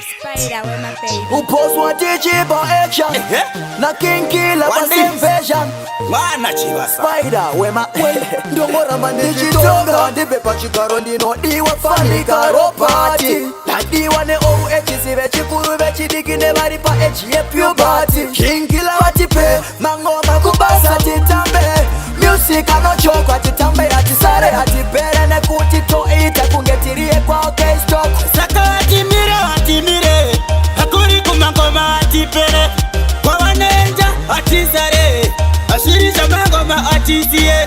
Spider with my baby. Uposwa tichipa action na King Killer One pa same version. Mwana Chivasa. Spider wema, ndongoramba ndichitonga, ndibve pachigaro, ndinodiwa fanika ropati, ndadiwa neouhc, vechikuru, vechidiki, nevari paage yepuberty. King Killer vatipe mangoma kubasa titambe, music anochokwa titambe, hatisare, hatipere, nekuti toita kunge tiri yekwaOK Stock. Saka vatimire, vatimire, hakuri kumangoma hatipere, kwavanenja hatizare, hazviri zvamangoma atiziye.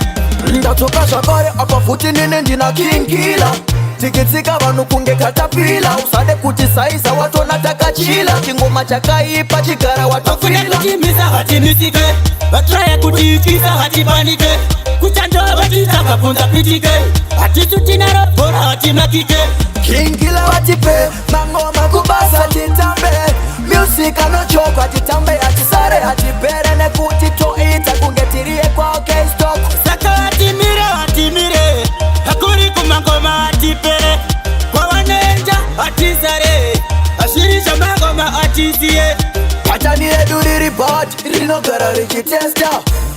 Ndadzoka zvakare apa futi, nini ndina King Killer, tikitsika vanhu kunge katapila. Usade kuti saiza, watona takachila, chingoma chakaipa, chigara Hakuna watofila. Kutimisa hatimisike, vatraya kutityisa hatipanike, kuchando vatitsaka bvunza pitike, hatisu tinaro bhora, hatimakike. King Killer vatipe mangoma kubasa titambe, music anochokwa titambe, hatisare, hatipere, nekuti toita kunge tiri yekwaOK Stock. Saka vatimire, vatimire, hakuri kumangoma hatipere, kwavanenja hatizare, hazviri zvamangoma atiziye. Patani redu riri bad, rinogara richitesta,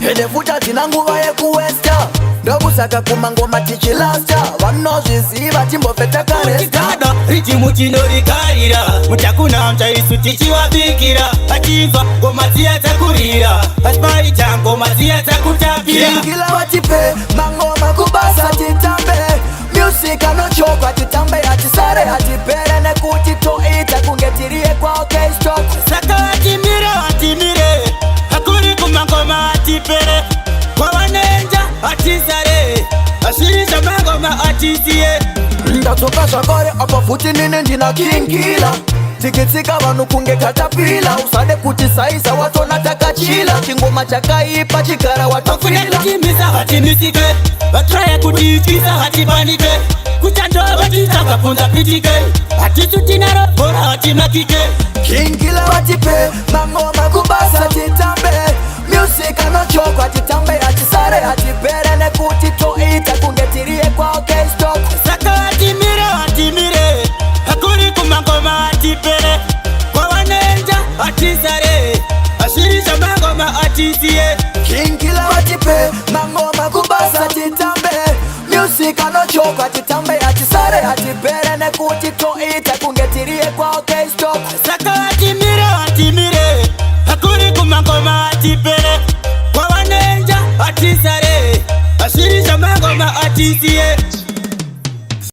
ende futi hatina nguva yekuwesta, ndokusaka kumangoma tichilasta, vanozviziva, timbofe takaresta. Uchigada riddim tinorikarira, mutakuna muchaisu tichivabikira, achinzwa ngoma dziya dzakurira, achipaita ngoma dziya dzakutapira. King Killer vatipe mangoma kubasa titambe, music anochokwa titambe, hatisare, hatipere, nekuti toita kunge tiri yekwaOK Stock. Saka vatimire, vatimire, hakuri kumangoma hatipere, kwavanenja hatizare, hazviri zvamangoma atiziye. Ndadzoka zvakare apa futi, nini ndina King Killer, tikitsika vanhu kunge katapila. Usade kuti saiza, watona takachila, chingoma chakaipa, chigara Hakuna watofila. Kutimisa hatimisike, vatraya kutityisa hatipanike, kuchando vatitsaka bvunza pitike, hatisu tinaro bhora, hatimakike. King Killer vatipe mangoma kubasa titambe, music anochokwa titambe, hatisare, hatipere, nekuti toita kunge tiri yekwaOK Stock. Saka vatimire, vatimire, hakuri kumangoma hatipere, kwavanenja hatizare, hazviri zvamangoma atiziye. King Killer vatipe mangoma kubasa titambe, music anochokwa titambe, hatisare, hatipere, nekuti toita kunge tiri yekwaOK Stock. Saka vatimire, vatimire, hakuri kumangoma hatipere, kwavanenja hatizare, hazviri zvamangoma atiziye.